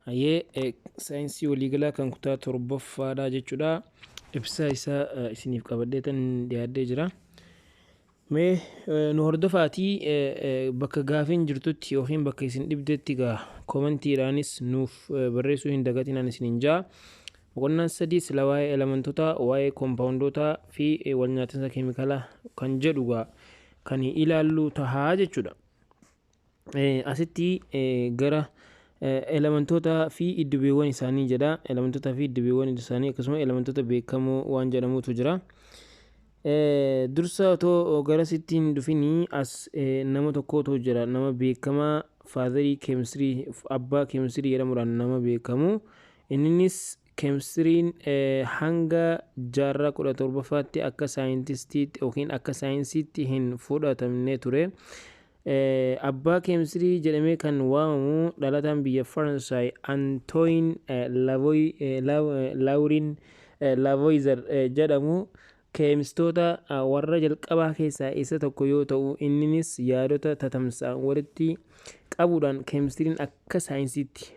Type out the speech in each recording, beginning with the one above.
Hayyee, saayinsii waliigalaa kan kutaa torbaffaadha jechuudha. Ibsa isaa isiniif qabadheetan dhiyaadhee jira. Mee nu hordofaatii bakka gaafiin jirtutti yookiin bakka isin dhibdetti gaa commentiidhaanis nuuf barreessuu hin dagatinaan isiniin jaa. Boqonnaan sadii sila waa'ee elementoota, waa'ee koompaawundoota fi wal nyaatinsa keemikaalaa kan jedhu gaa kan ilaallu tahaa jechuudha. Asitti gara elementoota fi iddubeewwan isaanii jedha. Elementoota fi iddubeewwan isaanii akkasuma elementoota beekamoo waan jedhamutu jira. Dursa otoo gara sitti hin dhufinii as nama tokkotu jira. Nama beekamaa fatherii keemistirii, abbaa keemistirii jedhamuudhaan nama beekamu. Innis keemistiriin hanga jaarraa 17ffaatti akka saayintistiitti yookiin akka saayinsiitti hin fudhatamne ture. Abbaa keemistirii jedhamee kan waamamu dhalataan biyya Faransaay Antoine Laawurin Lavoisier jedhamu keemistoota warra jalqabaa keessaa isa tokko yoo ta'u, inninis yaadota tatamsa'an walitti qabuudhaan keemistiriin akka saayinsiitti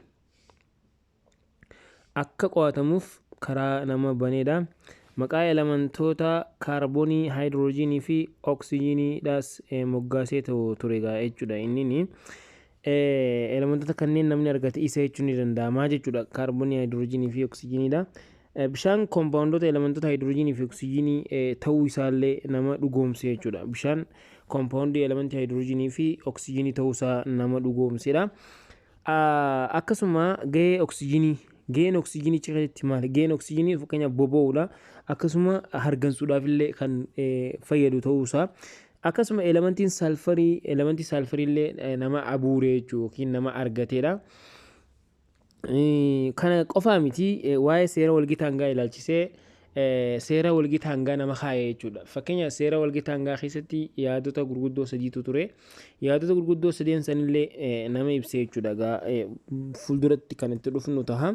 akka qo'atamuuf karaa nama baneedha. Maqaa elementoota kaarboonii, haayidiroojiinii fi oksijiiniidhaas moggaasee ture jechuudha. Inni elementoota kanneen namni argate isa jechuun ni danda'ama jechuudha. Kaarboonii, haayidiroojiinii fi oksijiiniidha. Bishaan koompaawundoota elementoota haayidiroojiinii fi oksijiinii ta'uu isaallee nama dhugoomse jechuudha. Bishaan koompaawundii elementii haayidiroojiinii fi oksijiinii ta'uu isaa nama dhugoomsedha. Akkasuma gahee oksijiinii, gaheen oksijiinii keessatti maali? Gaheen oksijiinii fakkeenyaaf boba'uudha. Akkasuma hargansuudhaaf illee kan fayyadu ta'uu isaa. Akkasuma elementiin saalfarii, elementii saalfarii illee nama abuure jechuudha yookiin nama argateedha. Kana qofaa miti, waa'ee seera walgita hangaa ilaalchisee seera walgita hangaa nama kaa'e jechuudha. Fakkeenya seera walgita hangaa keessatti yaadota gurguddoo sadiitu ture. Yaadota gurguddoo sadeen sanillee nama ibse jechuudha. Fuulduratti kan itti dhufnu taha.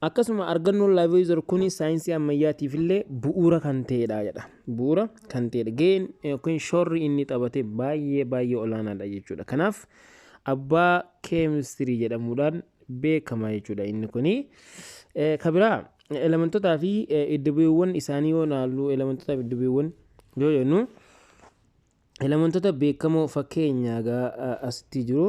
Akkasuma argannoon Lavoisier kun saayinsii ammayyaatiif illee bu'uura kan ta'edha jedha. Bu'uura kan ta'edha. Gaheen yookiin shoorri inni taphate baay'ee baay'ee olaanaadha jechuudha. Kanaaf abbaa keemistirii jedhamuudhaan beekama jechuudha inni kuni. Kabiraa elementootaa fi iddobeewwan isaanii yoo ilaallu, elementootaa fi iddobeewwan yoo jennu, elementoota beekamoo fakkeenya asitti jiru.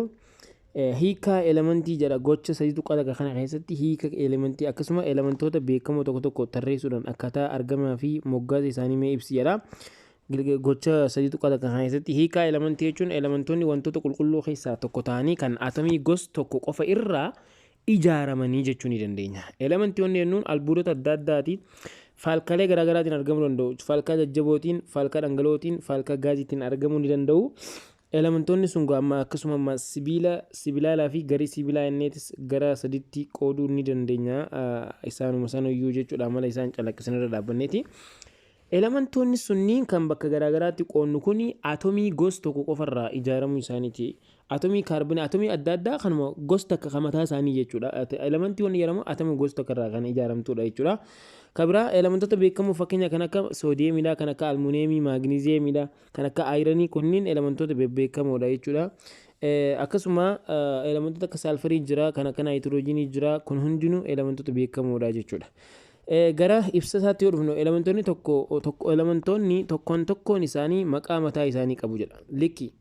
Hiika elementii jedha. Gocha 3.1 kana keessatti hiika elementii akkasuma elementoota beekamoo tokko tokko tarreessuudhaan akkaataa argamaa fi moggaasa isaanii mee ibsi jedha. Gocha 3.1 kana keessatti hiika elementii jechuun elementoonni wantoota qulqulluu keessaa tokko ta'anii kan atomii gos tokko qofa irraa ijaaramanii jechuu ni dandeenya. Elementoonni jennuun albuudota adda addaati. Faalkaalee garaagaraatiin argamuu danda'u. Faalkaa jajjabootiin, faalkaa dhangala'ootiin, faalkaa gaaziitiin argamuu ni danda'u. Elementoonni sun amma akkasuma sibiila, sibiilaalaa fi garii sibiilaa inneetis gara saditti qooduu ni dandeenya. Isaanuma sanayyuu jechuudha, amala isaan calaqqisan irra dhaabbanneeti. Elementoonni sunniin kan bakka garaagaraatti qoodnu kun atomii gos tokko qofarraa ijaaramuu isaaniiti. Atomii kaarboonii, atomii adda addaa kanuma gos takka kan mataa isaanii jechuudha. Elementii wanni jedhamu atomii gos tokko irraa kan ijaaramtudha jechuudha. Kabiraa elementoota beekamoo fakkeenya kan akka soodiyeemiidha, kan akka almuuniyeemii, maagniziyeemiidha, kan akka ayiranii kunniin elementoota bebbeekamoodha jechuudha. Akkasuma elementoota akka saalfarii jira, kan akka naayitiroojiinii jira, kun hundinuu elementoota beekamoodha jechuudha. Gara ibsa isaatti yoo dhufnu, elementoonni tokko tokko, elementoonni tokkoon tokkoon isaanii maqaa mataa isaanii qabu jedha. Likki.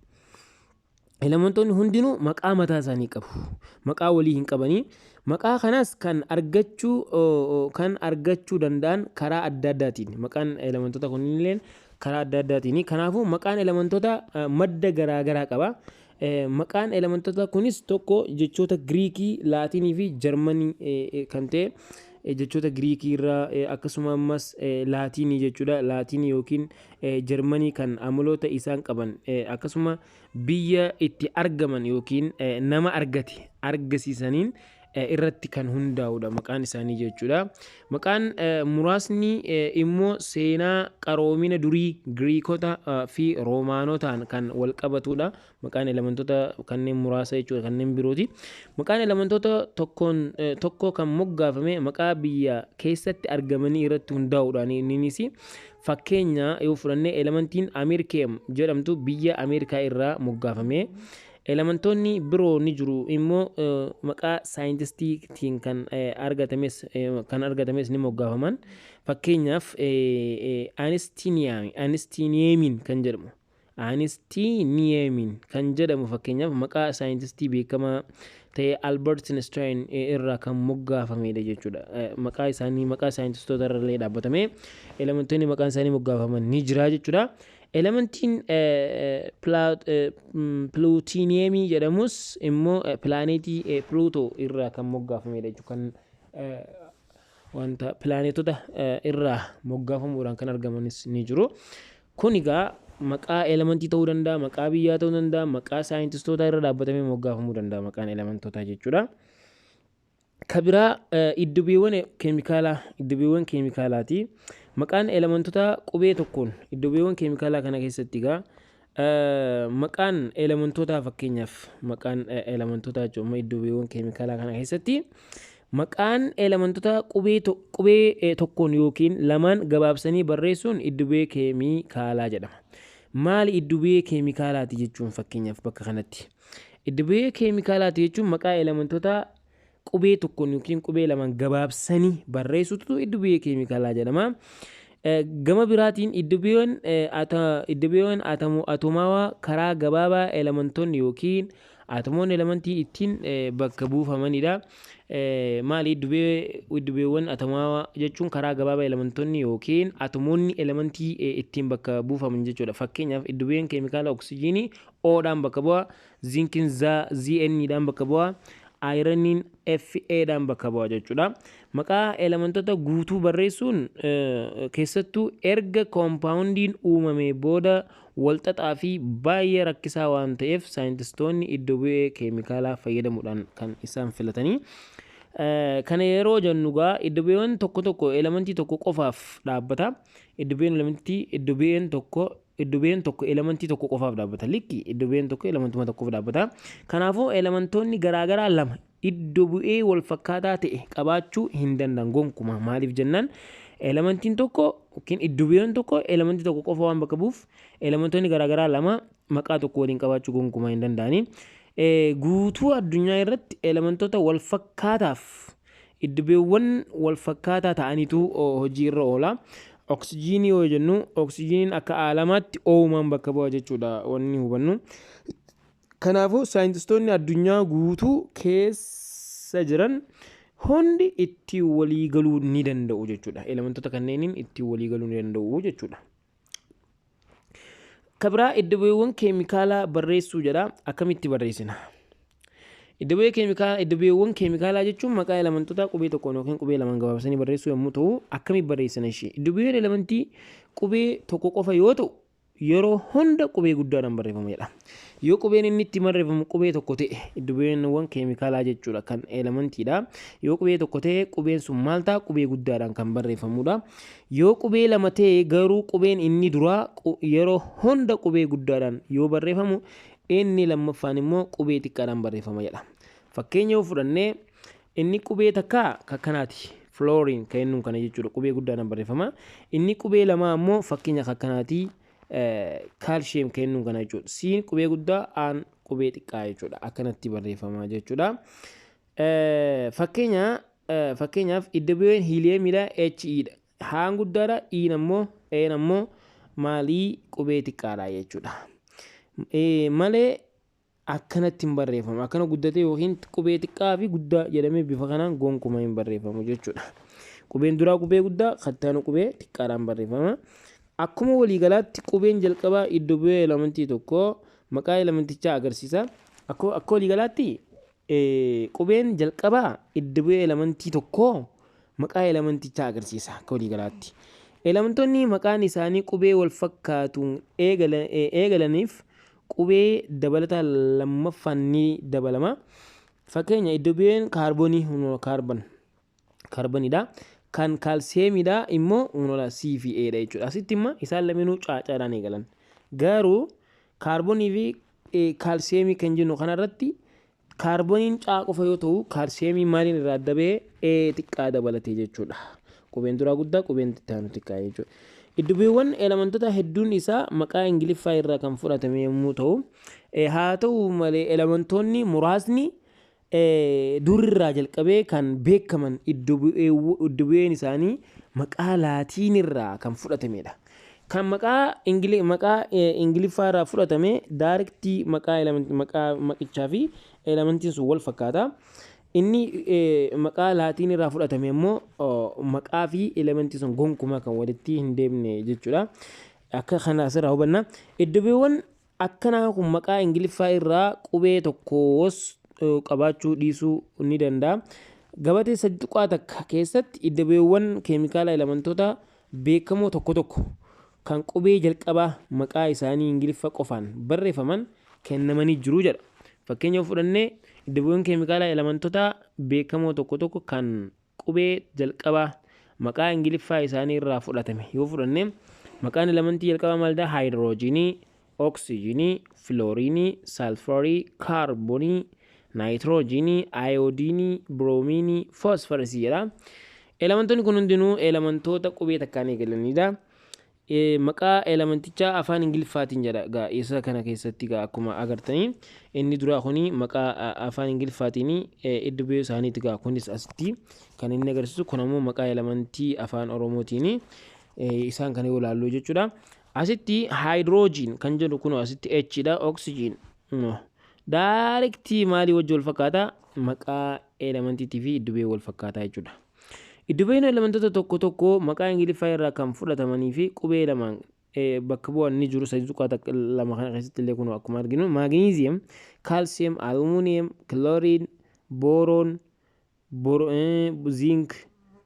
Elementoonni hundinuu maqaa mataa isaanii qabu. Maqaa walii hin qabanii. Maqaa kanas kan argachuu danda'an karaa adda addaatiin. Maqaan elementoota kunniin karaa adda addaatiin. Kanaafuu maqaan elementoota madda garaa garaa qaba. Maqaan elementoota kunis tokko jechoota Giriikii, Laatinii fi Jarmanii kan ta'e, jechoota Giriikii irraa akkasuma ammas Laatinii jechuudha. Laatinii yookiin Jarmanii kan amaloota isaan qaban akkasuma biyya itti argaman yookiin nama argate argisiisaniin irratti kan hundaa'udha maqaan isaanii jechuudha. Maqaan muraasni immoo seenaa qaroomina durii Giriikota fi Roomaanotaan kan wal qabatudha. Maqaan elementoota kanneen muraasa jechuudha, kanneen birooti. Maqaan elementoota tokkoon tokko kan moggaafame maqaa biyya keessatti argamanii irratti hundaa'uudhaan. Innis fakkeenya yoo fudhanne, elementiin Ameerikeem jedhamtu biyya Ameerikaa irraa moggaafame. Elementoonni biroo ni jiru immoo maqaa saayintistiitiin kan argatames ni moggaafaman. Fakkeenyaaf, einsteiniumiin kan jedhamu fakkeenyaaf maqaa saayintistii beekamaa ta'e Albert Einstein irraa kan moggaafamedha jechuudha. Maqaa isaanii, maqaa saayintistoota irra illee dhaabbatame elementoonni maqaan isaanii moggaafaman ni jira jechuudha. Elementiin plutoniumii jedhamus immoo pilaanetii Pluto irraa kan moggaafamedha jechuudha. Kan wanta pilaanetota irraa moggaafamuudhaan kan argamanis ni jiru. Kun egaa maqaa elementii ta'uu danda'a, maqaa biyyaa ta'uu danda'a, maqaa saayintistoota irra dhaabbatamee moggaafamuu danda'a maqaan elementootaa jechuudha. Ka biraa iddobeewwan keemikaalaati. Maqaan elementoota qubee tokkoon iddobeewwan keemikaalaa kana keessatti egaa maqaan elementootaa, fakkeenyaaf maqaan elementootaa jechuun, iddobeewwan keemikaalaa kana keessatti maqaan elementoota qubee tokkoon yookiin lamaan gabaabsanii barreessuun iddobee keemikaalaa jedhama. Maali iddobee keemikaalaati jechuun fakkeenyaaf bakka kanatti? Iddobee keemikaalaati jechuun maqaa elementoota qubee tokkoon yookiin qubee lamaan gabaabsanii barreessutu iddobee keemikaalaa jedhama. Gama biraatiin iddobeewwan atomaawaa karaa gabaabaa elementoonni yookiin atomoonni elementii ittiin bakka buufamanidha. Maali iddobeewwan atomaawaa jechuun? Karaa gabaabaa elementoonni yookiin atomoonni elementii ittiin bakka buufaman jechuudha. Fakkeenyaaf, iddobeen keemikaala oksijiinii O'dhaan bakka bu'a, zinkiin ZN dhaan bakka bu'a, ironiin Fe dhaan bakka bu'a jechuudha. Maqaa elementoota guutuu barreessuun keessattuu erga koompaawundiin uumame booda walxaxaa fi baay'ee rakkisaa waan ta'eef, saayintistoonni iddoo bu'ee keemikaalaa fayyadamuudhaan kan isaan filatanii. Kana yeroo jennu gaa iddo bu'een tokko tokko elementii tokko qofaaf dhaabbata. Iddo bu'een elementii iddo bu'een tokko elementii tokko qofaaf dhaabbata. Likki iddo bu'een tokko elementuma tokkoof dhaabbata. Kanaafuu elementoonni garaagaraa lama iddo bu'ee wal fakkaataa ta'e qabaachuu hin danda'an gonkumaa. Maaliif jennaan, elementiin tokko yookiin iddo bu'een tokko elementii tokko qofa waan bakka bu'uuf, elementoonni garaagaraa lama maqaa tokko waliin qabaachuu gonkumaa hin danda'ani. Guutuu addunyaa irratti elementoota wal fakkaataaf iddo bu'eewwan wal fakkaataa ta'anitu hojii irra oola. Oksijiinii yoo jennu, oksijiiniin akka aalamaatti O'umaan bakka bu'a jechuudha wanni hubannu. Kanaafuu saayintistoonni addunyaa guutuu keessa jiran hundi ittiin walii galuu ni danda'u jechuudha. Elementoota kanneeniin ittiin walii galuu ni danda'u jechuudha. Ka biraa iddo bu'eewwan keemikaalaa barreessuu jedha. Akkamitti barreessina? Iddo bu'eewwan keemikaalaa jechuun maqaa elementoota qubee tokkoon yookiin qubee lamaan gabaabsanii barreessuu yommuu ta'u, akkamitti barreessina ishee? Iddo bu'een elementii qubee tokko qofa yoo ta'u, yeroo hunda qubee guddaadhaan barreeffama jedha. Yoo qubeen inni itti barreeffamu qubee tokko ta'e, iddo bu'eewwan keemikaalaa jechuudha kan elementiidha. Yoo qubee tokko ta'e, qubeen sun maal ta'a? Qubee guddaadhaan kan barreeffamudha. Yoo qubee lama ta'e garuu, qubeen inni duraa yeroo hunda qubee guddaadhaan yoo barreeffamu, inni lammaffaan immoo qubee xiqqaadhaan barreeffama jedha. Fakkeenya yoo fudhannee, inni qubee takkaa kakkanaati. Fluorine kan inni kana jechuudha, qubee guddaadhaan barreeffama. Inni qubee lamaa immoo fakkeenya kakkanaati. Calcium kan inni kana jechuudha. C'n qubee guddaa, A'n qubee xiqqaa jechuudha. Akkanatti barreeffama jechuudha. Fakkeenyaaf iddo bu'een heliumiidha, He dha. H'n guddaadha, E'n ammoo, A'n ammoo maalii? Qubee xiqqaadha jechuudha. Malee akkanatti hin barreeffamu. Akkana guddatee yookiin qubee xiqqaa fi guddaa jedhamee bifa kanaan gonkumaa hin barreeffamu jechuudha. Qubeen duraa qubee guddaa, kattaanu qubee xiqqaadhaan barreeffama. Akkuma waliigalaatti qubeen jalqabaa iddo bu'ee elementii tokkoo maqaa elementichaa agarsiisa. Akka waliigalaatti qubeen jalqabaa iddo bu'ee elementii tokkoo maqaa elementichaa agarsiisa akka waliigalaatti. Elementoonni maqaan isaanii qubee wal fakkaatuun eegalaniif qubee dabalataa lammaffaan ni dabalama. Fakkeenya, iddo bu'een kaarboonii carbon kaarboniidha. Kan kaalsiyeemiidha immoo humnoota C fi A dha jechuudha. Asitti immoo isaan lameenuu caacaadhaan eegalan. Garuu kaarboonii fi kaalsiyeemii kan jennu kanarratti kaarbooniin caa qofa yoo ta'u, kaalsiyeemii maaliin irraa adda ba'ee? A xiqqaa dabalatee jechuudha. Qubeen duraa guddaa, qubeen itti aanu xiqqaa jechuudha. Iddo-bu'eewwan elementoota hedduun isaa maqaa Ingiliffaa irraa kan fudhatame yommuu ta'u, haa ta'u malee elementoonni muraasni durirraa jalqabee kan beekaman iddo bu'een isaanii maqaa Laatiinirraa kan fudhatamedha. Kan maqaa Ingiliffaa irraa fudhatame direct maqaa maqaa maqichaa fi elementiin sun wal fakkaata. Inni maqaa Laatiin irraa fudhatame immoo maqaa fi elementii sun gonkumaa kan walitti hin deemne jechuudha. Akka kana asirraa hubanna. Iddo bu'eewwan akkanaa kun maqaa Ingiliffaa irraa qubee tokkos qabaachuu dhiisuu ni danda'a. Gabatee 3.1 keessatti iddo bu'eewwan keemikaala elementoota beekamoo tokko tokko kan qubee jalqabaa maqaa isaanii Ingiliffa qofaan barreeffaman kennamanii jiru jedha. Fakkeenya fudhannee, iddo bu'eewwan keemikaala elementoota beekamoo tokko tokko kan qubee jalqabaa maqaa Ingiliffaa isaanii irraa fudhatame yoo fudhanne, maqaan elementii jalqabaa maalidha? Haayidroojinii, oksijiinii, filooriinii, saalfarii, kaarboonii, naayitiroojiinii, ayoodiinii, biroomiinii, foosfarasii jedha. Elementoonni kun hundinuu elementoota qubee takkaan eegalanidha. Maqaa elementichaa afaan Ingiliffaatiin jedha. Gaa isa kana keessatti gaa akkuma agartanii, inni duraa kuni maqaa afaan Ingiliffaatiin iddo bu'ee isaaniiti. Gaa kunis asitti kan inni agarsiisu kun ammoo maqaa elementii afaan Oromootiin isaan kana yoo ilaallu jechuudha. Asitti hydrogen kan jedhu kun asitti H dha. Oxygen direct maalii wajji wal fakkaata? Maqaa elementiitii fi iddo bu'ee wal fakkaataa jechuudha. Iddo bu'een elementoota tokko tokko maqaa Ingiliffaa irraa kan fudhatamanii fi qubee lamaan bakka bu'an ni jiru. 3.2 kana keessatti illee kun akkuma arginu magnesium, calcium, aluminium, chlorine, boron, zinc,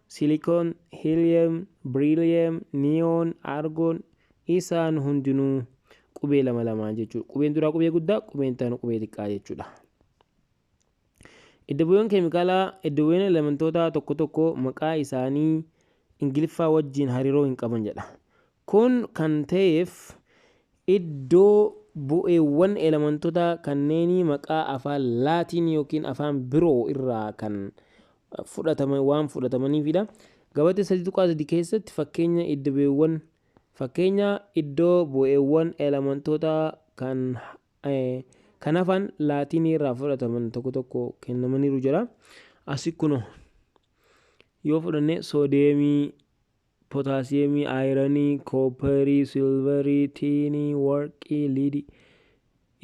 silicon, helium, beryllium, neon, argon, isaan hundinuu qubee lama lamaan jechuudha. Qubeen duraa qubee guddaa, qubeen itti qubee xiqqaa jechuudha. Iddo bu'een keemikaalaa, iddo bu'een elementoota tokko tokko maqaa isaanii Ingiliffaa wajjin hariiroo hin qaban jedha. Kun kan ta'eef iddoo bu'eewwan elementoota kanneenii maqaa afaan Laatiin yookiin afaan biroo irraa kan fudhataman waan fudhatamaniifidha. Gabatee 3.3 keessatti fakkeenya iddo bu'eewwan, fakkeenya iddoo bu'eewwan elementoota kan afaan Laatinii irraa fudhataman tokko tokko kennamaniiru jira. Asi kunoo yoo fudhanne, soodeemii, pootaasiyeemii, ayiranii, koopparii, silvarii, tiinii, warqii, liidii.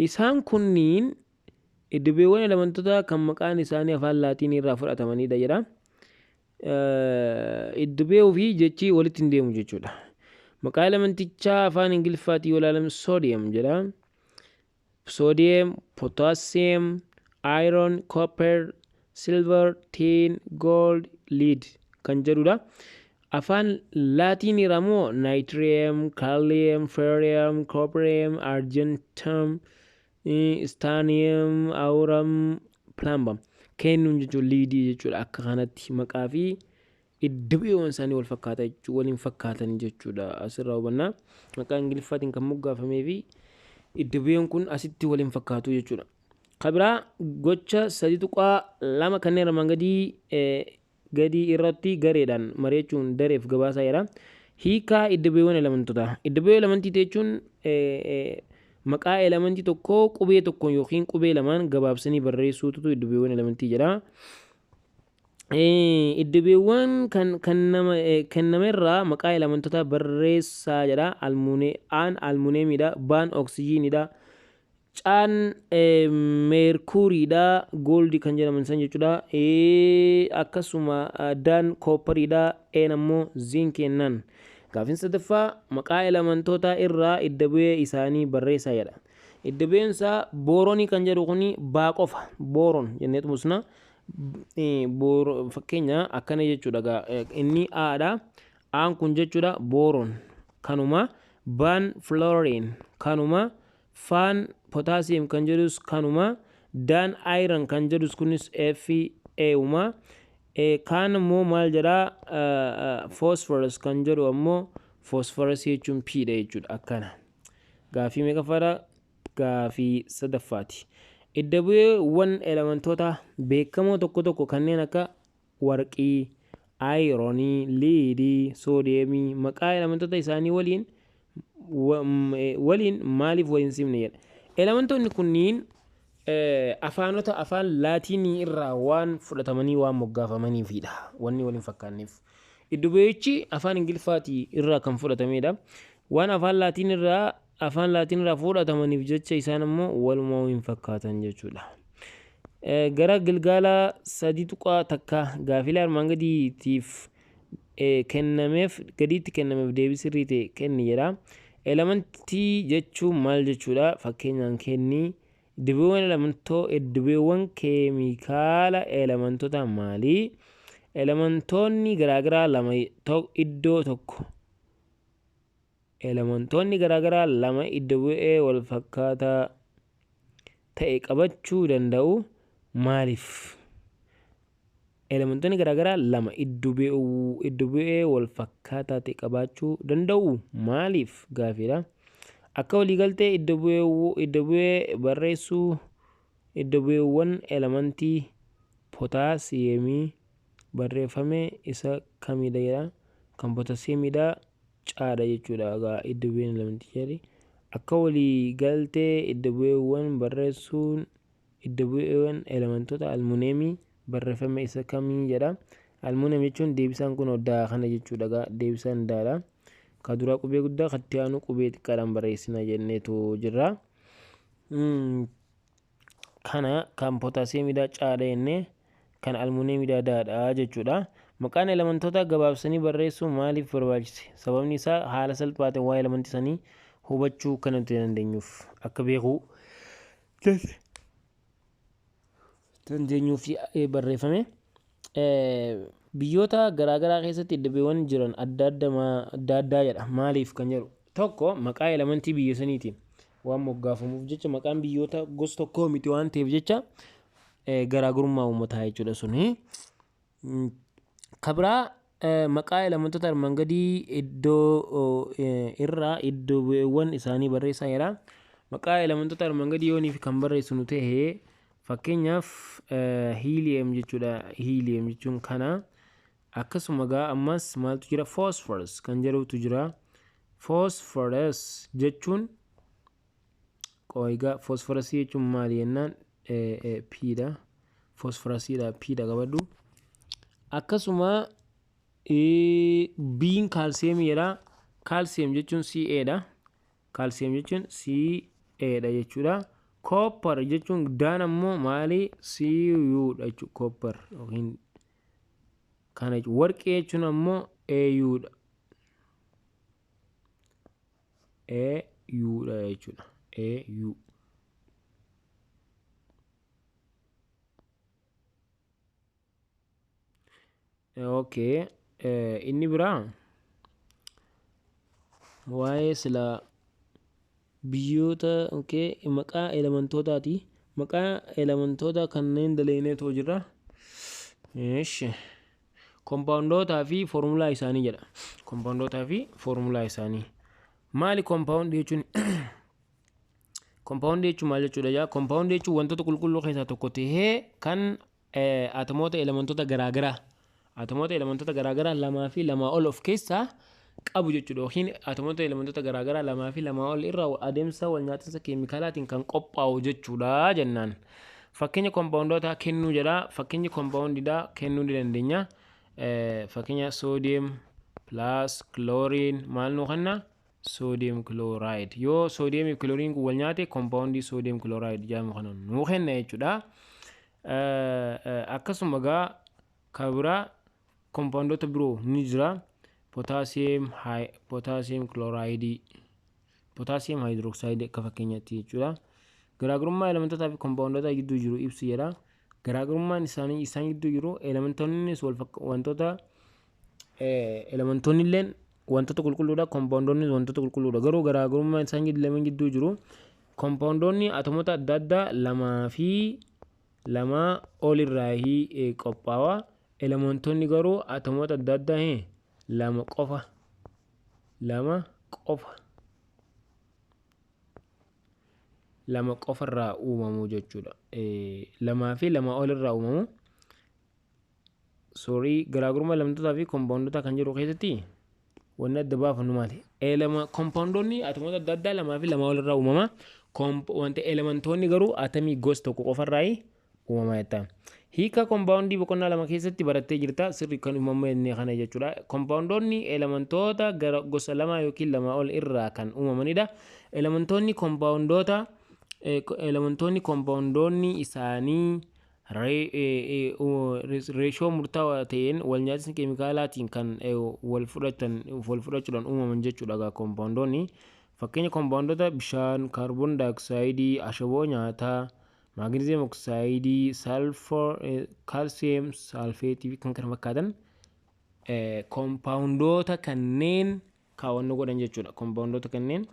Isaan kunniin iddo bu'eewwan elementoota kan maqaan isaanii afaan Laatinii irraa fudhatamanidha jedha. Iddo bu'ee fi jechi walitti hin deemu jechuudha. Maqaa elementichaa afaan Ingiliffaatiin yoo ilaalamu sodium jedha. Sodium, potassium, iron, copper, silver, tin, gold, lead kan jedhudha. Afaan Laatiin irraa immoo natrium, kalium, ferrium, copperium, argentum, stannum, aurum, plumbum kennuun jechuun liidii jechuudha. Akka kanatti maqaa fi iddo bu'eewwan isaanii wal fakkaata jechuudha, waliin fakkaatan jechuudha. Asirraa hubannaa, maqaa Ingiliffaatiin kan moggaafamee fi iddo bu'een kun asitti waliin fakkaatu jechuudha. Kabiraa gocha 3.2 kanneen armaan gadii irratti gareedhaan mari'achuun dareef gabaasaa jedha. Hiikaa iddo bu'eewwan elementootaa. Iddo bu'ee elementii jechuun maqaa elementii tokkoo qubee tokkoon yookiin qubee lamaan gabaabsanii barreessuutu iddo bu'eewwan elementii jedha. Iddo bu'eewwan kan kennamerraa maqaa elementoota barreessaa jedha. Almuunee, aan almuuneemiidha, baan oksijiinidha. Caan meerkuuriidha, gold kan jedhaman san jechuudha. Akkasuma daan kooppariidha, een ammoo ziinkii jennaan. Gaaffiin sadaffaa maqaa elementoota irraa idda bu'ee isaanii barreessaa jedha. Idda bu'een isaa booronii kan jedhu kuni baa qofa, boron jennee xumusna. Fakkeenya akkana jechuudha, inni aadha. Aan kun jechuudha boron kanuma, baan fluorine kanuma, faan potassium kan jedhus kanuma, daan iron kan jedhus kunis F A uma. Kaan immoo maal jedhaa? Phosphorus kan jedhu ammoo phosphorus jechuun P dha jechuudha akkana. Gaafii meeqaffaadha? Gaafii sadaffaati. Idda bu'eewwan elementoota beekamoo tokko tokko kanneen akka warqii, Ayiroonii, liidii, soodiyeemii maqaa elementoota isaanii waliin maaliif waliin simne jedha. Elementoonni kunniin afaanota afaan Laatiinii irraa waan fudhatamanii waan moggaafamaniifidha wanni waliin fakkaanneef. Iddo bu'ichi afaan Ingiliffaatii irraa kan fudhatamedha. Waan afaan Laatiin irraa fudhatamaniif jecha isaan immoo walumaa hin fakkaatan jechuudha. Gara gilgaala 3.1 gaafilee armaan gadiitiif kennameef gadiitti kennameef deebii sirrii ta'e kenni jedha. Elementii jechuun maal jechuudha? Fakkeenyaan kenni. Iddobu'eewwan elementoo iddobu'eewwan keemikaala elementoota maali? Elementoonni garaagaraa lama iddoo tokko Elementoonni garaagaraa lama iddo bu'ee wal fakkaataa ta'e qabachuu danda'u maaliif? Elementoonni garaagaraa lama iddo bu'ee wal fakkaataa ta'e qabaachuu danda'u maaliif gaafiidha. Akka waliigaltee iddo bu'ee barreessuu iddo bu'eewwan elementii pootaasiyeemii barreeffame isa kamidha jedha. Kan pootaasiyeemiidha caadha jechuudha egaa iddo bu'een elementii jedhi. Akka waliigaltee iddo bu'eewwan barreessuun iddo bu'eewwan elementoota almuuneemii barreeffame isa kamii jedha. Almuuneem jechuun deebisaan kun daa kana jechuudha egaa deebisaan daadha. Ka duraa qubee guddaa kan itti aanu qubee xiqqaadhaan barreessina jenneetu jirra. Kana kan pootaasiyeemiidha caadha jennee kan almuuneemiidha daadha jechuudha. Maqaan elementoota gabaabsanii barreessuu maaliif barbaachise? Sababni isaa haala salphaa ta'een waa'ee elementii sanii hubachuu kan nuti dandeenyuuf akka beekuu dandeenyuuf barreeffame. Biyyoota garaagaraa keessatti iddoowwan jiran adda adda addaa jedha. Maaliif kan jedhu tokko maqaa elementii biyya saniitiin waan moggaafamuuf jecha maqaan biyyoota gosa tokkoo miti waan ta'eef jecha garaagarummaa uummataa jechuudha suni. Kabiraa maqaa elementoota armaan gadii iddoo irraa iddoo bu'eewwan isaanii barreessaa jira. Maqaa elementoota armaan gadii yooniif kan barreessinu ta'e fakkeenyaaf helium jechuudha. Helium jechuun kana. Akkasuma gaa ammas maaltu jira? Phosphorus kan jedhutu jira. Phosphorus jechuun egaa phosphorusii jechuun maali jennaan P dha. Phosphorusii P dha qabadhu. Akkasuma B'n kaalsiyeemii jedha. Kaalsiyeem jechuun Ca dha. Kaalsiyeem jechuun Ca dha jechuudha. Copper jechuun daan ammoo maali? Cu dha jechuudha. Copper yookiin kana jechuudha. Warqee jechuun ammoo Au dha. Au dha jechuudha. Au. Okay. Inni biraa waa'ee sila biyyoota okay, maqaa elementootaati. Maqaa elementoota kanneen daleeneetoo jirra. Eeshi. Kompaawundootaa fi foormulaa isaanii jedha. Kompaawundootaa fi foormulaa isaanii. Maali kompaawundii jechuun? Kompaawundii jechuun maal jechuudha jaa? Kompaawundii jechuun wantoota qulqulluu keessaa tokko tahee kan atomoota elementoota garaagaraa atomoota elementoota garaagaraa lamaa fi lamaa ol of keessaa qabu jechuudha. Yookiin atomoota elementoota garaagaraa lamaa fi lamaa ol irraa adeemsa wal nyaatinsa keemikaalaatiin kan qophaa'u jechuudha jennaan. Fakkeenya kompaawundoota kennuu jedha. Fakkeenya kompaawundiidha kennuu ni dandeenya. Fakkeenya sodium plus chlorine maal nuu kenna? Sodium chloride. Yoo soodiyeemii fi kilooriin kun wal nyaate kompaawundii sodium chloride jedhamu kana nuu kenna jechuudha. Akkasuma egaa kan biraa kompaawundoota biroo ni jira. Potassium chloride, potassium hydroxide akka fakkeenyaatti jechuudha. Garaagarummaa elementootaa fi kompaawundoota gidduu jiru ibsu jedha. Garaagarummaan isaanii isaan gidduu jiru elementoonnis wal wantoota elementoonni illeen wantoota qulqulluudha, kompaawundoonnis wantoota qulqulluudha. Garuu garaagarummaan isaan lameen gidduu jiru kompaawundoonni atomoota adda addaa lamaa fi lamaa ol irraa qophaa'a. Elementoonni garuu atomoota adda addaa lama qofa lama qofa lama qofa irraa uumamu jechuudha. Lamaa fi lamaa ol irraa uumamu. Sorry, garaagarummaa elementootaa fi kompaawundoota kan jedhu keessatti wanni adda baafannu maali? Kompaawundoonni atomoota adda addaa lamaa fi lamaa olirraa uumama. Wanta elementoonni garuu atamii gosa tokko qofarraa uumama jetta. Hiika kompaawundii boqonnaa 2 keessatti barattee jirta, sirri kan uumamu inni kana jechuudha. Kompaawundoonni elementoota gara gosa lama yookiin lamaa ol irraa kan uumamanidha. Elementoonni kompaawundoonni isaanii reeshoo murtaawaa ta'een wal nyaatinsa keemikaalaatiin kan wal fudhatan, wal fudhachuudhaan uumaman jechuudha egaa kompaawundoonni. Fakkeenya kompaawundoota: bishaan, kaarboon daayoksayidii, ashaboo nyaataa, maagneeziyam oksaayidii, sulfur, kaalsiyem saalfeetii fi kan kana fakkaatan kompaawundoota kanneen kaawwannoo godhan jechuudha. Kompaawundoota kanneen